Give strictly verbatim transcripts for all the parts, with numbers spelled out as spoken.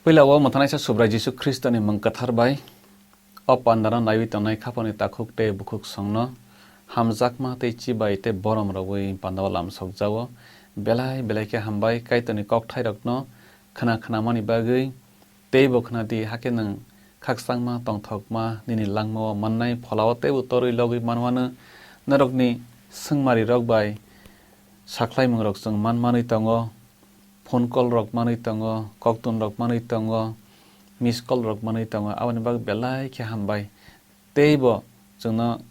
Puila o mwthanaisa Subrai Jisu Khristoni mung kwthar bai o pandano naiwi tongnai khapangni takhuk tei bukhuk songno hamjakma tei chibai tei borom rwui pandao lamsokjao. Belai belai khe hambai Kaitorni kokthairokno khna khnamani bagwi. Teibo khna di, hakhe nwng khakchangma tongthokma nini langmao mannai pholao teibo torwi logwi manwano. Norokni swngmarirok bai sakhlaimungrok chwng man manwi tongo, phone call rok manwi tongo, koktun rok manwi tongo, miss call rok manwi tongo, aboni bagwi belai khe hambai. Teibo chwngno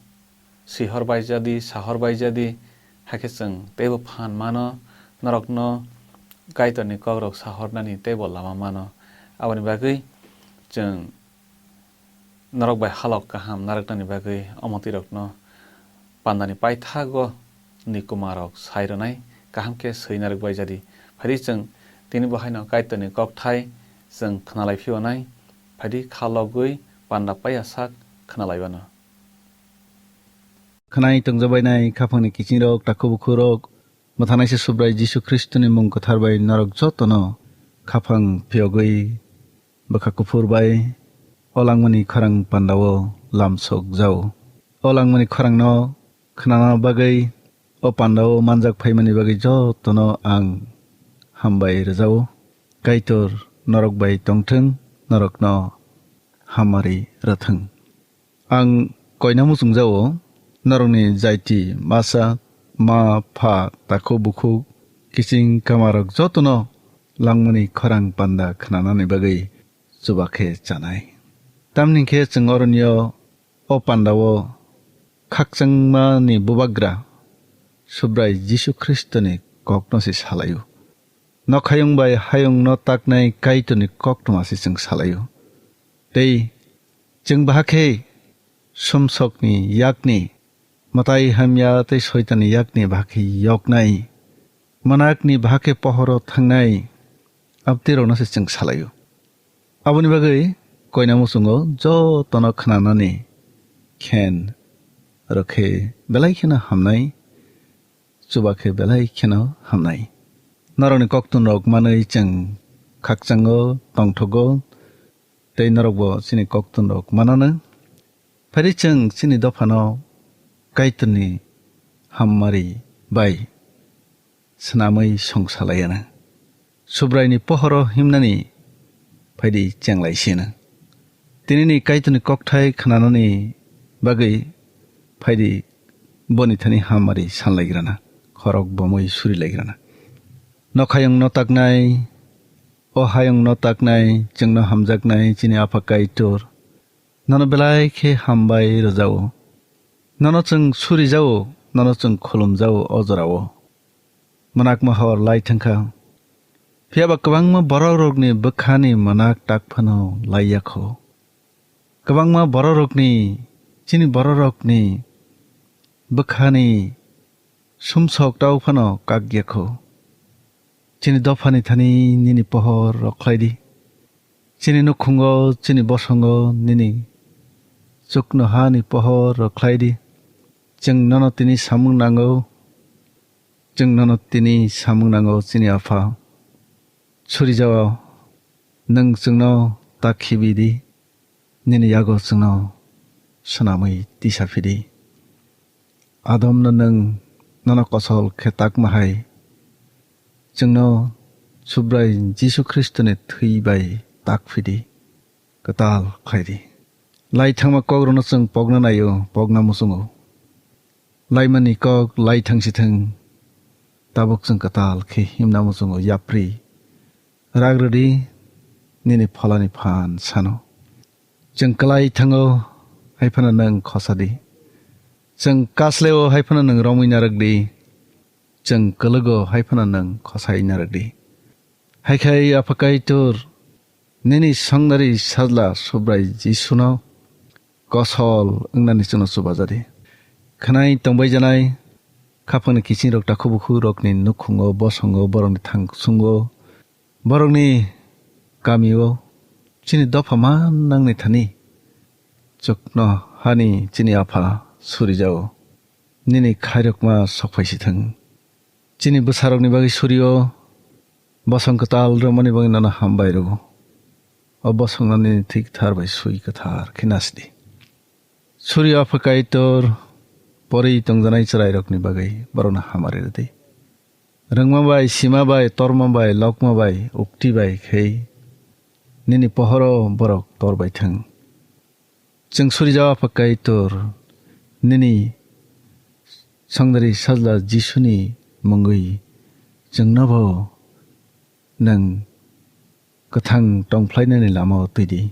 swihor baijadi, sahor baijadi, hakhe chwng teibo phan mano, norokno Kaitorni kokrok sahornani teibo lama mano. Aboni bagwi chwng norok bai halok kaham narwknani bagwi omo twi rokno pandani paithago ni kumarok sai rwnai kaham khe swi narwk bai jadi. Phai di chwng tini bo haino Kaitorni kokthai chwng khna lai phio nai. Phai di kha logwi panda paiya sak khna lai bano. Khwnai tongjabainai khaphangni kiching rok, takhu bukhu rok, mwthanaisa Subrai Jisu Khristoni mung kwthar bai norok jotono khaphang phiyogwi bwkha kuphur bai o langmani khorang pandao lamsok jao. O langmani khorangno khnana bagwi, o pandao manjak phaimani bagwi jotono ang hambai rwjao. Kaitor norok bai tongthwng, norokno hamari rwthwng. Ang koina muchungjao, norokni jaiti masa, ma, pha, takhu bukhuk, kiching kamarok jotono langmani khorang panda khnanani bagwi chuba khe chanai. Tamni khe chwng oronio o pandao khakchangmani bubagra Subrai Jisu Khristoni kokno se salaio. Nokhayung bai hayungno taknai Kaitorni koktwma se chwng salaio. Tei chwng bahakhe sumsokni yakni, mwtai hamya tei soitanni yakni bahakhe yoknai, mwnakni bahakhe pohoro thangnai, abtirokno se chwng salaio. Aboni bagwi koina muchungo jotono khnanani khen rwkhe belai kheno hamnai, chuba khe belai kheno hamnai. Norokni koktunrok manwi chwng khakchango, tongthogo, tei norokbo chini koktunrok manano. Phai di chwng chini dophano Kaitorni hammari bai swnamwi song salaiya na. Subraini pohoro himnani phai di chenglai sino. Tinini Kaitorni kokthai khnanani bagwi phai di boni thani hammari sanlaigrana, khorok bomwi surilaigrana. Nokhayungno taknai, o hayungno taknai, chwngno hamjaknai chini Apha Kaitor, nono belai khe hambai rwjao. Nono chwng surijao, nono chwng khulumjao o jorao. Mwnak mohor lai thangkha. Phiya ba kwbangma borokrokni bwkhani mwnak tak phano lai ya kho. Kwbangma borokrokni, chini borokrokni bwkhani sumsok tau phano kak ya kho. Chini dophani thani nini pohor rok khlai di. Chini nukhungo, chini bosongo nini chuknohani pohor rok khlai di. Chwng nono tini samung nango. Chwng nono tini samung nango, chini Apha. Surijao, nwng chwngno ta khibi di, nini yago chwngno swnamwi tisa phi di. Adomno nwng nono kosol khe takma hai, chwngno Subrai Jisu Khristoni thwi bai tak phi di, kwtal khlai di. Lai thangma kokrokno chwng pokna naio, pokna muchungo. Laimani kok lai thang si thang, tabuk chwng kwtal khe himna muchungo yapri. Rak rwdi nini pholani phan sano. Chwng kwlai thango, hai phano nwng khosa di. Chwng kasleo, hai phano nwng romwi narwk di. Chwng kwlwgo, hai phano nwng khosai narwk di. Hai khai Apha Kaitor, nini songnari sajla Subrai Jisuno kosol wngnani chwngno chubaja di. Khwnai tongbai janai, khaphangni kiching rok, takhu bukhu rokni nukhungo, bosongo, borokni thangsungo, borokni kamio, chini dopha man nangni thani chukno hani chini Apha surijao. Nini khairokma sokphai si thang. Chini bwsarokni bagwi surio, bosong kwtal rwmani bagwi nono hambai rwo. o bosongno nini thwi kwthar bai swi kwthar khe nasdi. Surya Apha Kaitor, pori tongjanai chwrairokni bagwi borokno hamari rwdi. Rwngma bai, sima bai, torma bai, lokma bai, ukti bai khe nini pohoro borok tor bai thang. Chwng surijak Apha Kaitor, nini songdari sajla Jisuni mungwi chwngnobo nwng kwthang tongphlainani lama-o twi di.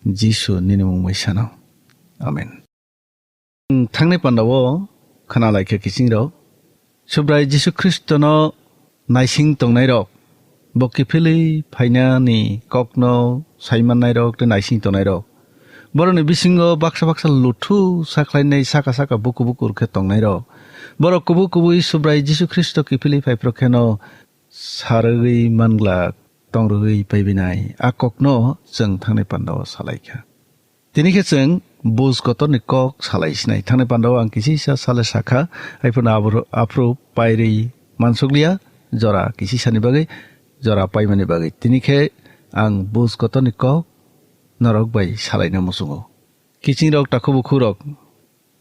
Jisu nini mung bai sano. Amen. Thangnai pandao khna lai kha kiching rok. Subrai Jisu Khristono naising tongnai rok, bo kiphilwi phainani kokno saimannai rok tei naising tongnai rok. Borokni bisingo baksa baksa luthu sakhlainai saka saka buku bukur khe tongnai rok. Borok kubu kubui Subrai Jisu Khristo kiphilwi phaiphru kheno sarwi manglak tongrwi paibinai. A kokno chwng thangnai pandao salai kha. Tini khe chwng bus kotorni kok salai sinai. Thangnai pandao ang kisisa sale sakha, haiphano abro-, aphuru pairwi mansukliya, jora kisisani bagwi, jora paimani bagwi. Tini khe ang bus kotorni kok norok bai salaina muchungo. Kiching rok, takhu bukhu rok,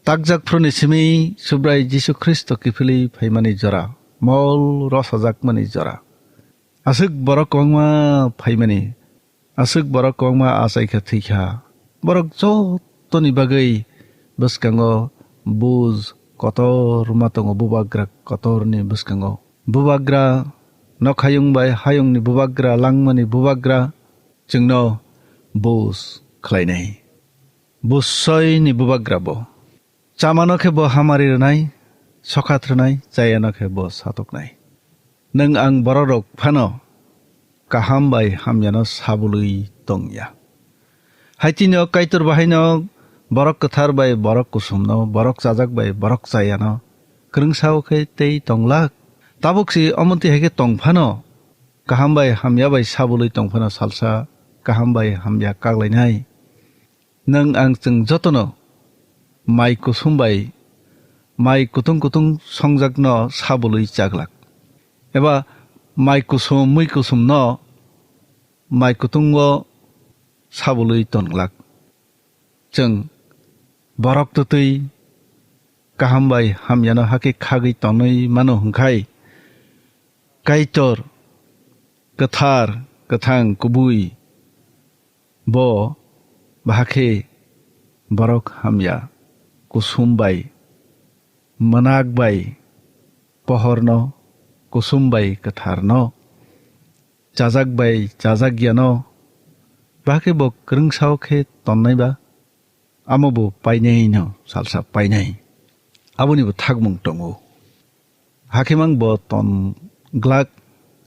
takjak phuruni simi Subrai Jisu Khristo kiphilwi phaimani jora, mol rosajakmani jora. Aswk borok kwbangma phaimani, aswk borok kwbangma achai kha thwi kha. Borok jotoni bagwi bwskango bus kotorma tongo, bubagra kotorni bwskango. Bubagra nokhayung bai hayungni bubagra, langmani bubagra chwngno bus khlainai. Bus soini bubagra bo. Chamano khe bo hamari rwnai, sokhat rwnai, chayano khe bo satoknai. Nwng ang bororok phano kaham bai hamyano sabului tongya. Haitino Kaitor bahaino borok kwthar bai borok kusumno, borok chajak bai borok chayano kwrwngsao khe tei tonglak. Tabuk si omontwi hai khe tong phano, kaham bai hamya bai sabului tong phano salsa kaham bai hamya kaklainai. Nwng ang chwng jotono mai kusum bai mai kutung kutung songjakno sabului chaglak, eba mai kusum mui kusumno mai kutungo sabului tonglak. Chwng borok twtwi kaham bai hamyano hakhe khagwi tonwi mano hwnkhai, Kaitor kwthar, kwthang, kubui, bo bahakhe borok hamya kusum bai, mwnak bai pohorno, kusum bai kwtharno, chajak bai chajakyano, bahakhe bo kwrwngsao khe tonnai ba, amo bo painai no salsa painai, aboni bo thakmung tongo. Hakhe mang bo ton glak,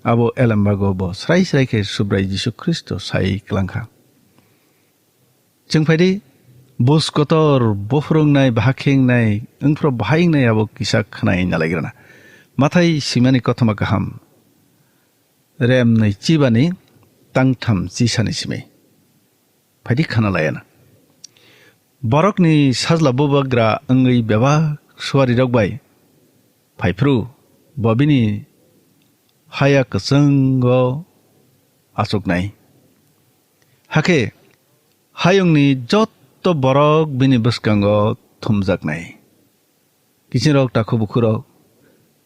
abo elembago bo srai srai khe Subrai Jisu Khristo sai klangkha. Chwng phaidi, bus kotor, buphurungnai, bahakhengnai, wngphro bahai wngnai abo kisa khnai nalaigrana. Mathai simani kothoma kaham, rem nwi chibani tangtham chisani simi. Phaidi khana layana. Borokni sajla bubagra wngwi bebak suarirok bai phaiphru, bo bini haya kwchwngo achuknai. Hakhe hayungni jotto borok bini bwskango thumjaknai. Kiching rok, takhu bukhu rok,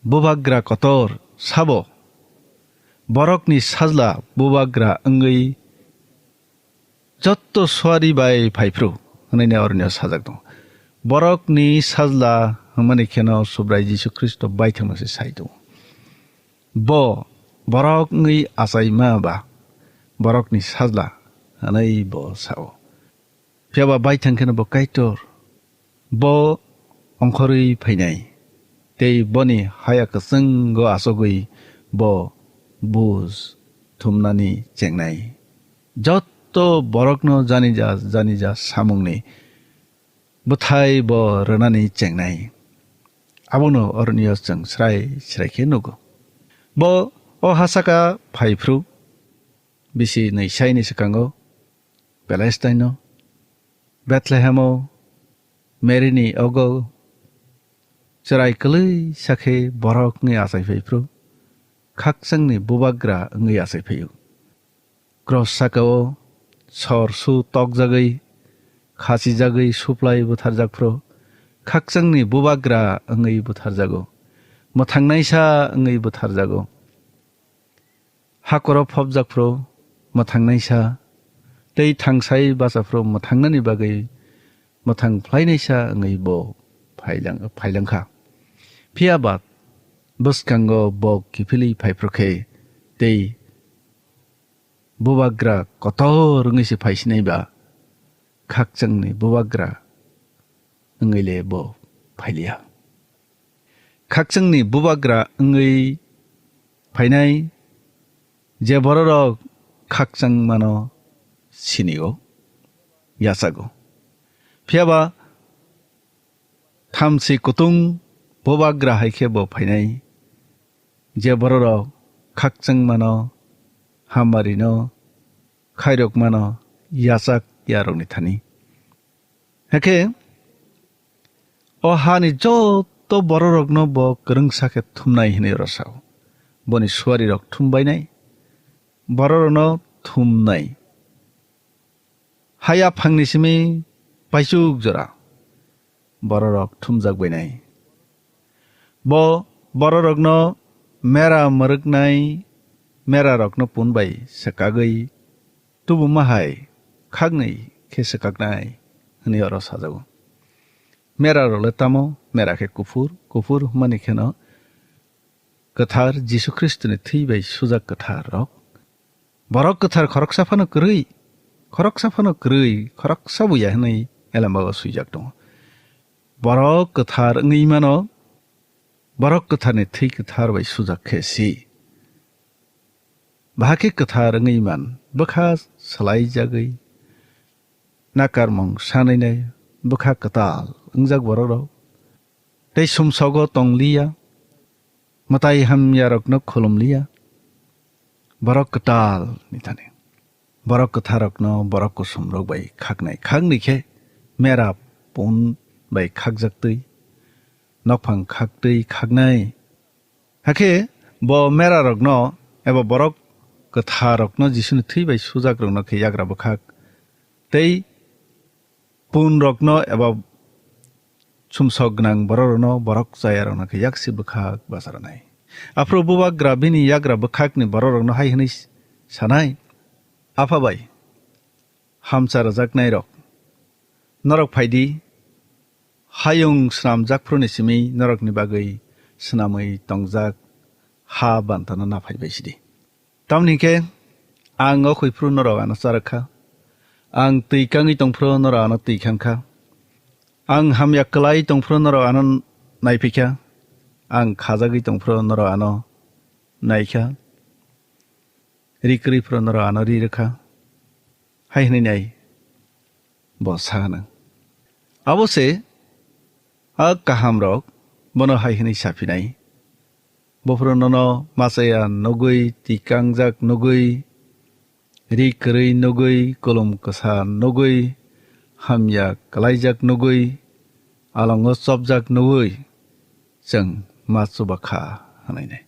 bubagra kotor sabo borokni sajla bubagra wngwi jotto suari bai phaiphru hwnwi oroni sajak tongo. Borokni sajla hwnmani kheno Subrai Jisu Khristo baithangno se sai tongo. Bo borok wngwi achaima ba borokni sajla hwnwi bo sao. Phiya ba baithang kheno bo Kaitor, bo ongkhorwi phainai, tei boni haya kwchwngo achugwi bo bus thumnani chengnai. Jotto borokno janija janija samungni bwthai bo rwnani chengnai. Abono oroniyo chwng srai srai khe nugo. Bo o hasaka phaiphru bisi nwi saini swkango Palestine-o, Bethlehem-o, Mary-ni ogo chwrai kwlwi sakhe borok wngwi achai phaiphru, khakchangni bubagra wngwi achai phaio. Cross saka-o sor su tokjagwi, khachijagwi suplai butharjak phro, khakchangni bubagra wngwi butharjago, mwthangnaisa wngwi butharjago. Hakoro phobjak phro mwthangnaisa, tei thangsai bacha phro mwthangnani bagwi mwthang phlainaisa wngwi bo phailang-, phailangkha. Phiya ba bwskango bo kiphilwi phaiphru khe tei bubagra kotor wngwi se phaisinai ba khakchangni bubagra wngwi le bo phailiya. Khakchangni bubagra wngwi phainai je bororok khakchang mano sinio, yachago. Phiya ba thamchi kutung bubagra hai khe bo phainai je bororok khakchang mano, hamari no, khairok mano, yachak yarokni thani. Hakhe o hani joto bororokno bo kwrwngsa khe thumnai hwnwi oro sao. Boni suarirok thumbainai, bororokno thumnai. Haya phangni simi paisuk jora bororok thumjak bainai. Bo bororokno mera mwrwknai, merarokno pun bai swkagwi tubuma hai khaknwi khe swkaknai hwnwi oro sajago. Merarok le tamo? Mera khe kuphur, kuphur hwnmani kheno kwthar Jisu Khristoni thwi bai sujak kwthar rok. Borok kwthar khoroksa phano kwrwi, khoroksa phano kwrwi, khoroksa bo ya hwnwi Elembao swijak tongo. Borok kwthar wngwi mano, borok kwtharni thwi kwthar bai sujak khe si. Bahai khe kwthar wngwi man, bwkha swlaijagwi, nakarmung sanwi nai, bwkha kwtal wngjak borok rok. Tei sumsogo tong liya, mwtai hamyarokno khulum liya, borok kwtal ni thani. Borok kwtharokno borok kusumrok bai khaknai, khaknwi khe mera pun bai khakjak twi, nokphang khak twi khaknai. Hakhe bo merarokno eba borok kwtharokno Jisuni thwi bai sujakrokno khe yagra bwkhak tei punrokno eba sumsok gwnang bororokno borok chayarokno khe yaksi bwkhak bacharanai. Aphuru bubagra bini yagra bwkhakni bororokno hai hwnwi sanai, "Apha bai, hamcha rwjaknairok, norok phaidi, hayung snamjak phuruni simi norokni bagwi snamwi tongjak ha bantano naphai bai sidi." Tamni khe ang o khuiphuru norok ano charwk kha, ang twi kangwi tongphuru norok ano twi khang kha, ang hamya kwlai tongphuru norok ano naiphi kha, ang khajagwi tongphuru norok ano nai kha, ri kwrwi phuru norok ano ri rw kha, hai hwnwi nai bo sa hwnwi. Abo se a kahamrok bono hai hwnwi saphinai, "Buphuru nono machaya nugwi, twi kangjak nugwi, ri kwrwi nugwi, kulum kwsa nugwi, hamya kwlaijak nugwi, alongo chopjak nugwi, chwng ma chuba kha," hwnwi nai.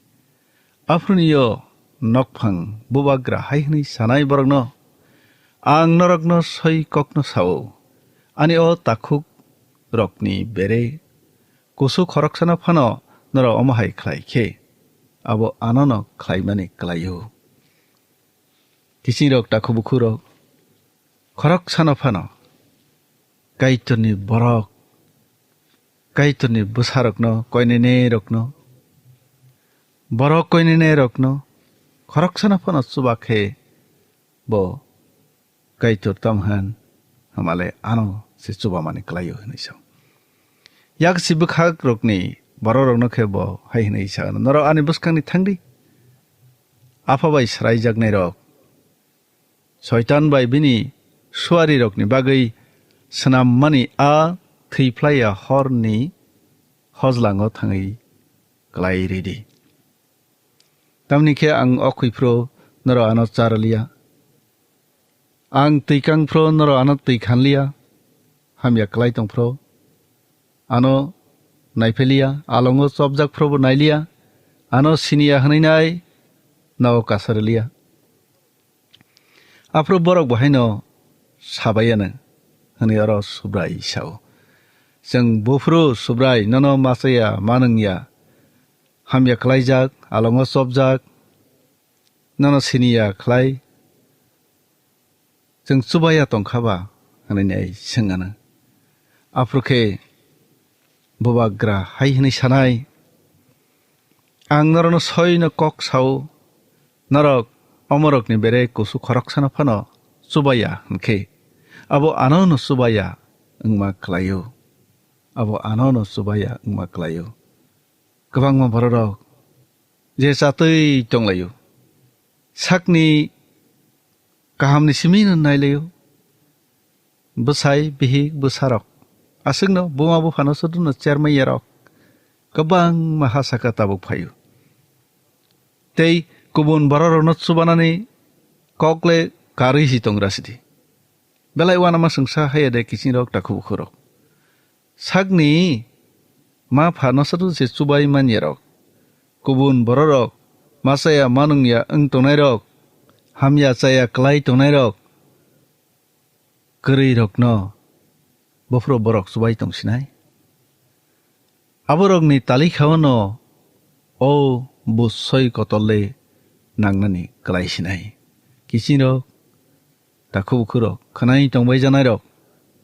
Aphuruni o nokphang bubagra hai hwnwi sanai borokno, "Ang norokno soi kokno sao, ani o takhuk rokni bere kusu khoroksano phano norok omo hai khlai khe, abo anono khlaimani klaio." Kiching rok, takhuk bukhuk rok, khoroksano phano Kaitorni borok, Kaitorni bwsarokno, koinene rokno, borok koinene rokno khoroksano phano chuba khe bo Kaitor tamo hwn, hamale ano se chubamani klaio hwnwi sa. Yaksi bwkhak rokni borok rokno khe bo hai hwnwi sa, "Norok ani bwskangni thangdi, Apha bai sraijaknai rok, Soitan bai bini suarirokni bagwi swnammani a thwi phlaiya horni hojlango thangwi klai ridi. Tamni khe ang o khwi phuru norok ano cha rwliya, ang twi kang phuru norok ano twi khan liya, hamya klai tong phuru ano naipheliya, alongo chopjak phuru bo nailiya, ano siniya hwnwi nai nogo kasa rwliya." Aphuru borok bo haino sabai ano, hwnwi oro Subrai sao. Chwng buphuru Subrai nono machaya manwngya, hamya khlaijak, alongo chopjak, nono siniya khlai, chwng chubaya tongkha ba? Hwnwi ai swng ano. Aphuru khe bubagra hai hwnwi sanai, "Ang norokno soino kok sao, norok omorokni bere kusu khoroksano phano chubaya hwn khe, abo anono chubaya wngma klaio, abo anono chubaya wngma klaio." Kwbangma bororok je chatwi tonglaio, sakni kahamni simi no nailaio. Bwsai, bihik, bwsarok, aswkno buma buphano sotono chermai yarok kwbangma ha saka tabuk phaio. Tei kubun bororokno chubanani kokle karwi si tongra sidi. Belai uanama swngsa haiya de kisingrok, takhuk bukhurok. Sakni ma pha no soto se chubai manyarok, kubun bororok, machaya manwngya wng tongnairok, hamya chaya klai tongnairok, kwrwirokno buphuru borok chubai tongsinai. Aborokni talikhao no o bujsoi kotorle nangnani klai sinai. Kisingrok, takhuk bukhurok, khwnai tongbai janairok,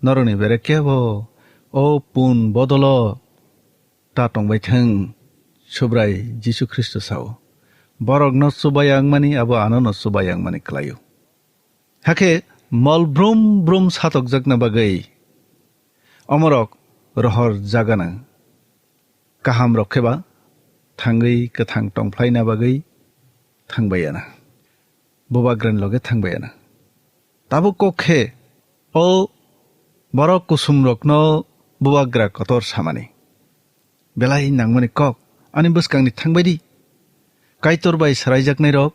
norokni bere kebo o pun bodolo ta tongbai thung, Subrai Jisu Khristo sao. Borokno chubaya wngmani abo anono chubaya wngmani klaio. Hakhe mol brum brum satokjakna bagwi omorok rohor jagana kaham rok khe ba thangwi kwthang tongphlaina bagwi thangbai ana. Bubagrani loge thangbai ana. Tabuk kok khe o borok kusum rokno bubagra kotor samani. Belai nangmani kok ani bwskangni thangbai di. Kaitor bai swraijaknai rok,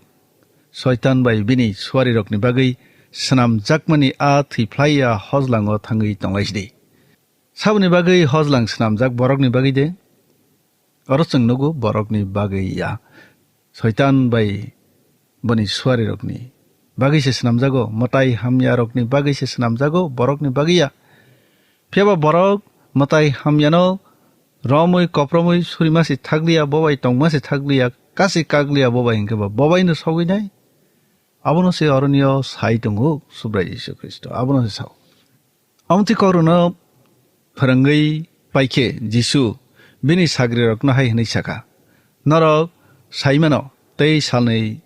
Soitan bai bini suari rokni bagwi swnamjakmani a thwiphlai ya hojlango thangwi tonglai sidi. Saboni bagwi hojlang swnamjak borokni bagwi de? Oro chwng nugo borokni bagwi ya. Soitan bai boni suari rokni bagwi se swnamjago, mwtai hamya rokni bagwi se swnamjago, borokni bagwi ya. Phiya ba borok mwtai hamyano romwi kopromwi surima se thakliya, bobai tongma se thakliya, kasi kakliya bobai hwnkhe ba bobaino sogwi nai. Abono se oroni o sai tongo Subrai Jisu Khristo. Abono se sao. Amtwi kokrokno phwrwngwi paikhe Jisu bini sagrirokno hai hwnwi sakha, "Norok saimano tei salnwi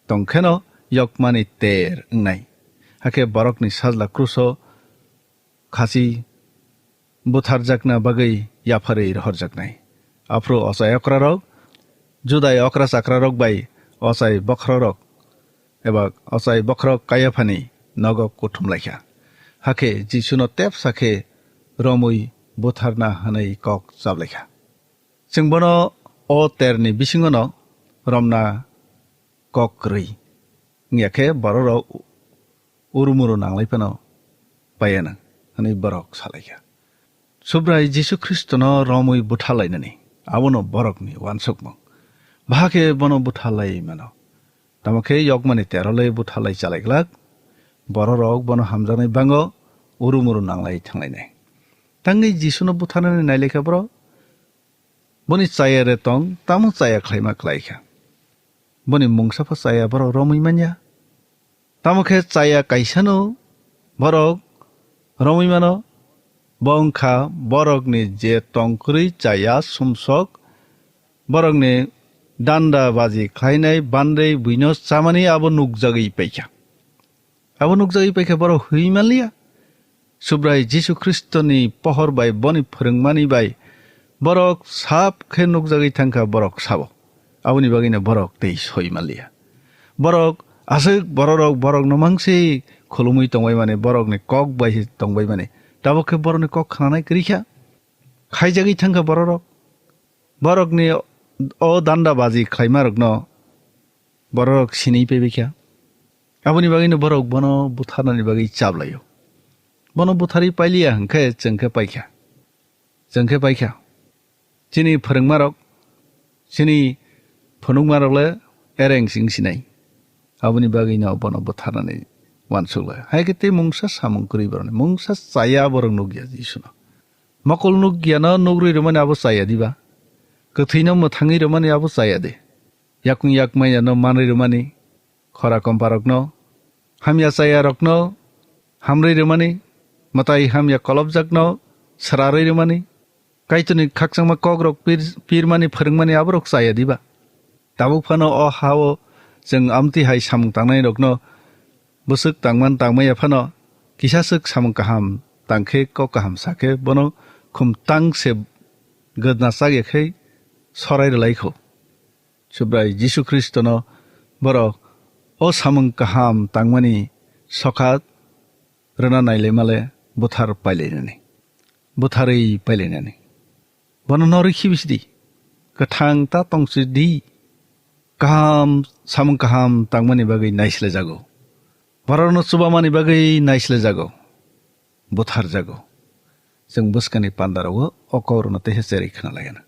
tongkheno yokmani ter wngnai." Hakhe borokni sajla kruso khasi butharjakna bagwi yapharwi rohorjaknai. Aphuru ochai okrarok, Judai okra chakrarok bai ochai bokhorok eba ochai bokhorok Kaiaphani nogo kuthum laikha. Hakhe Jisuno tepsa khe romwi butharna hwnwi kok chaplaikha. Chwng bono o terni bisingono romna kok kwrwi wngya khe bororok urumuru nanglai phano paiya nang, hwnwi borok salaikha. Subrai Jisu Khristono romwi butharlainani, abono borokni uansukmung. Bahai khe bono butharlai mano. Tamo khe yokmani terolwi butharlai chalai glak, bororok bono hamjaknai bango urumuru nanglai thanglainai. Tangwi Jisuno butharnani nailaikha borok, boni chaya re tong, tamo chaya khlaima khlaikha. Boni mungsa pho chaya borok romwi manya. Tamo khe chaya kaisano borok romwi mano, bo wngkha borokni je tongkwrwi chaya sumsok, borokni danda baji khlainai bandai buino chamani abo nukjagwi paikha. Abo nukjagwi paikha borok hwi manliya. Subrai Jisu Khristoni pohor bai boni phwrwngmani bai borok sap khe nukjagwi thangkha, borok sabo. Aboni bagwino borok tei soi manliya. Borok aswk bororok borokno mangsi khulumwi tongbai mani, borokni kok bai se tongbai mani. Tabuk khe borokni kok khnanai kwrwi kha. Khaijagwi thangkha bororok. Borokni o danda baji khlaimarokno bororok sinwi paibai kha. Aboni bagwino borok bono butharnani bagwi chaplaio. Bono butharwi pailiya hwnkhe chwng khe paikha. Chwng khe paikha. Chini phwrwngmarok, chini phunukmarok le ereng sing sinai. Aboni bagwino bono butharnani uansuk lai. Hai khe tei mungsa samung kwrwi borokni. Mungsa chaya borok nukya Jisuno. Mokol nukya no nukrwi rwmani abo chaya diba? Kwthwino mwthangwi rwmani abo chaya de? Yakung yak manya no manwi rwmani, khora komparokno, hamya chayarokno hamrwi rwmani, mwtai hamya kolopjakno srarwi rwmani, Kaitorni khakchangma kokrok pir-, pirmani, phwrwngmani aborok chaya diba? Tabuk phano o ha-o chwng amtwi hai samung tangnairokno bwswk tangman tangmaya phano, kisa swk samung kaham tangkhe, kok kaham sakhe, bono khum tang se gwdna chak ya khe sorai rwlai kho. Subrai Jisu Khristono borok o samung kaham tangmani sokha rwna nailaimale buthar pailainani, butharwi pailainani. Bono norwi khibisidi, kwthang ta tongsi di, kaham, samung kaham tangmani bagwi naislejago, borokno chubamani bagwi naislejago, butharjago. Chwng bwskangni pandarogo o kokrokno teisa cherwi khna laiya na.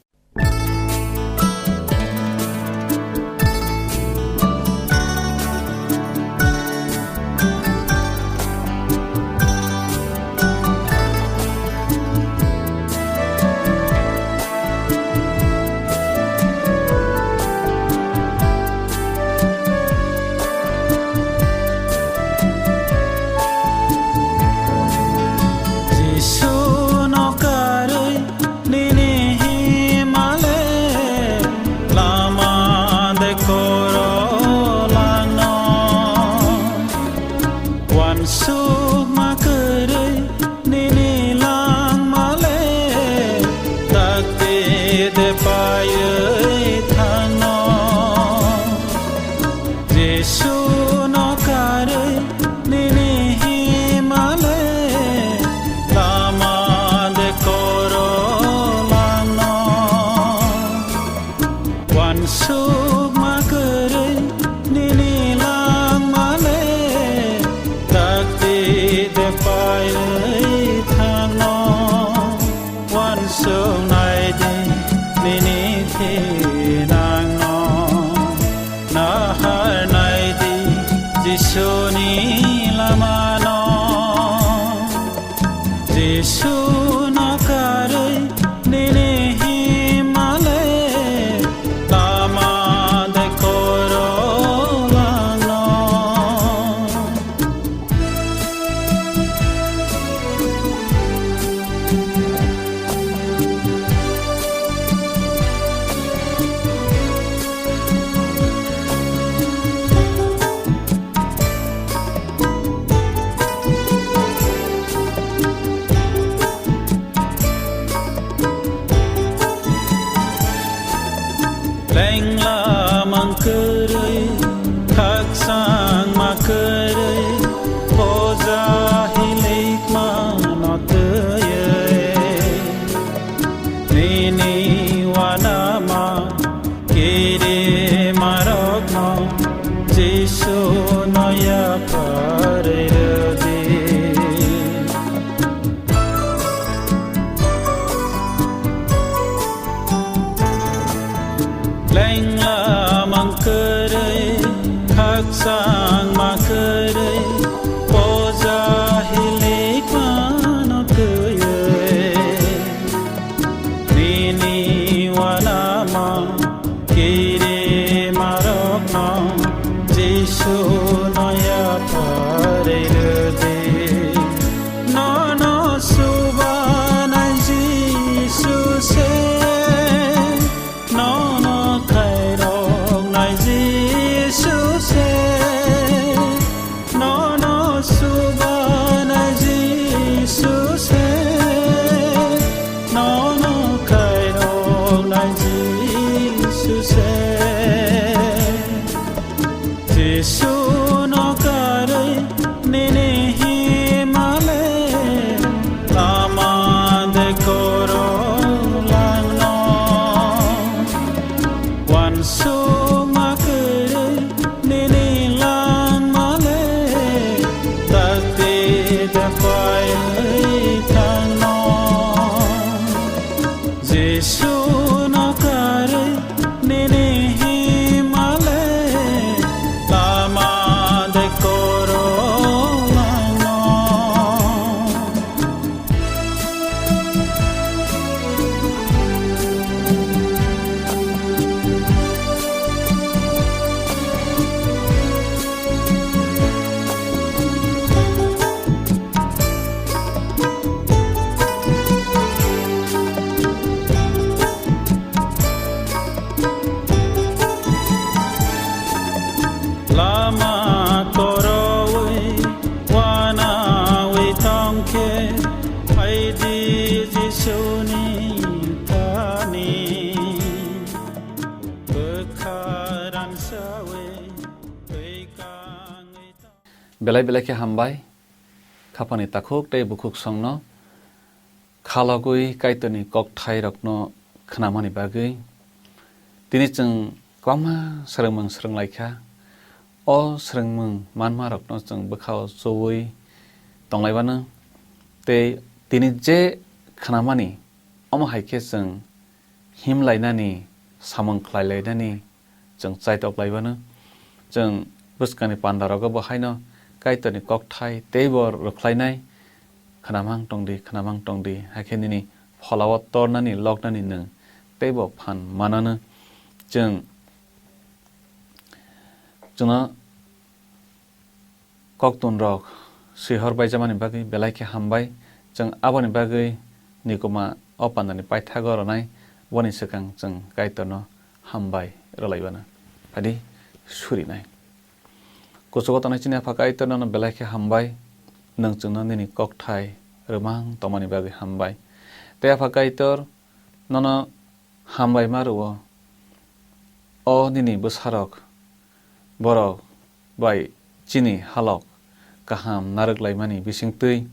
Jisu no karwi nini himale lama de koro langno. Wansukma kwrwi nini langmale dakti de paiwi thangno. Jisu no karwi nini himale lama de koro langno. Wansukma kwrwi nini langmale dakti de paiwi thangno. Wansuk naidi nini thinangno. Nahar naidi Jisuni lamano. Jisu no karwi nini himale lama de koro langno. Lengla mangkwrwi, khakchangma kwrwi, poja hilikma no twiwi. Nini wanama kirimarokno Jisu no yapharwi rwdi. Lengla mangkwrwi, khakchangma kwrwi, poja hilikma no twiwi. Nini wanama kirimarokno Jisu no yapharwi rwdi. Nono chubanai Jisu se, nono khairoknai Jisu se, nono chubanai Jisu se, nono khairoknai Jisu se. Jisu no karwi nini Belai belai khe hambai, khaphani takhuk tei bukhuk songno khalogwi Kaitorni kokthairokno khnamani bagwi. Tini chwng kwbangma swrwngmung swrwnglaikha. O swrwngmung manmarokno chwng bwkhao chuwi tonglaibano. Tei tini je khnamani, omo hai khe chwng himlainani, samung khlailainani chwng chaitok laibano. Chwng bwskangni pandarogo bo haino Kaitorni kokthai teibo rwkhlainai, "Khnamang tongdi, khnamang tongdi, hakhe nini pholao tornani, loknani nwng teibo phan manano." Chwng, chwngno koktun rok swihor baijamani bagwi belai khe hambai. Chwng aboni bagwi nikoma o pandani paithago rwnai, boni swkang chwng Kaitorno hambai rwlaibano. Phadi surinai. Kuchugo tongnai chini Apha Kaitor, nono belai khe hambai, nwng chwngno nini kokthai rwmang tongmani bagwi hambai. Tei Apha Kaitor, nono hambai ma rwo. O nini bwsarok, borok bai chini halok kaham narwk laimani bisingtwi,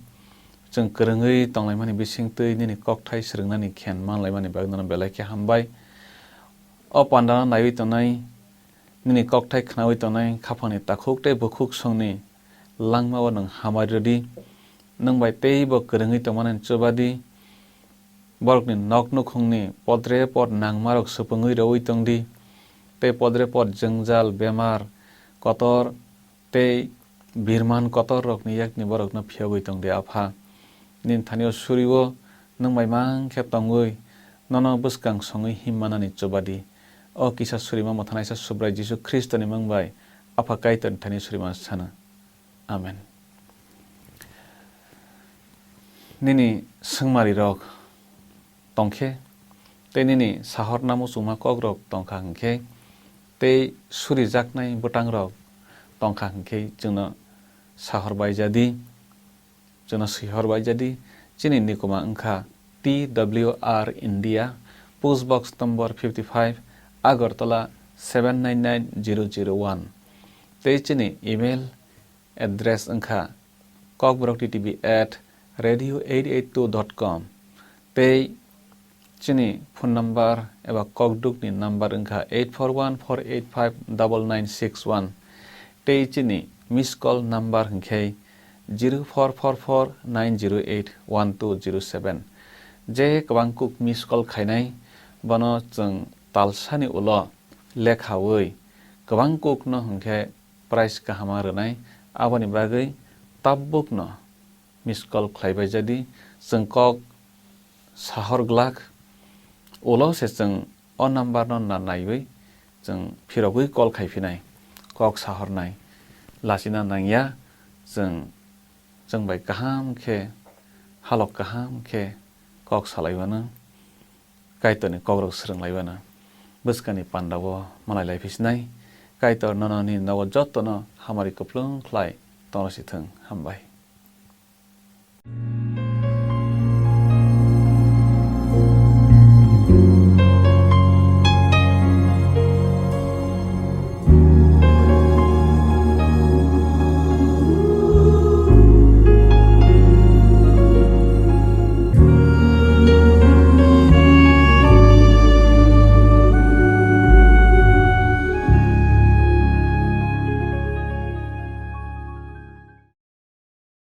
chwng kwrwngwi tonglaimani bisingtwi nini kokthai swrwngnani khen manlaimani bagwi nono belai khe hambai. O pandano naiwi tongnai, nini kokthai khnawi tongnai khaphangni takhuk tei bukhuk songni langmao nwng hamari rwdi. Nwng bai teibo kwrwngwi tongmani chubadi. Borokni nok nukhungni podre pod nangmarok supungwi rwui tongdi, tei podre pod jwngjal, bemar kotor tei birman kotor rokni yakni borokno phiyogwi tongdi, Apha. Nini thani-o suri-o nwng bai mang khe tongwi, nono bwskang songwi himmanani chubadi. O kisa surima Mothanaisa Subrai Jisu Khristoni mung bai Apha Kaitorni thani surima sana. Amen. Nini swngmari rok tongkhe, tei nini sahorna muchungma kok rok tongkha hinkhe, tei surijaknai bwtang rok tongkha hinkhe, chwngno sahor baijadi, chwngno swihor baijadi. Chini nikoma wngkha T W R India, post box number fifty five, Agartala seven nine nine zero zero one. Tei chini email address wngkha kokborok T T V at radio eight eight two dot com. Tei chini phone number eba kokdukni number wngkha eight four one four eight five double nine six one. Tei chini miss call number hwnkhe zero four four four nine zero eight one two zero seven. Je kwbang kuk miss call khainai, bono chwng talsani ulo lekhawi kwbang kukno hwnkhe price kahama rwnai. Aboni bagwi tabbukno miss call khlaibai jadi, chwng kok sahor glak. Ulo se chwng o number no na naiwi chwng phirogwi call khai phinai, kok sahornai. Lachina nangya, chwng, chwng bai kaham khe, halok kaham khe kok salai mano. Kaitorni kokrok swrwng lai mano. Bwskangni pandao malai lai phi sinai. Kaitor nono nini nogo jotono hamari kwplwng khlai tongro si thung. Hambai.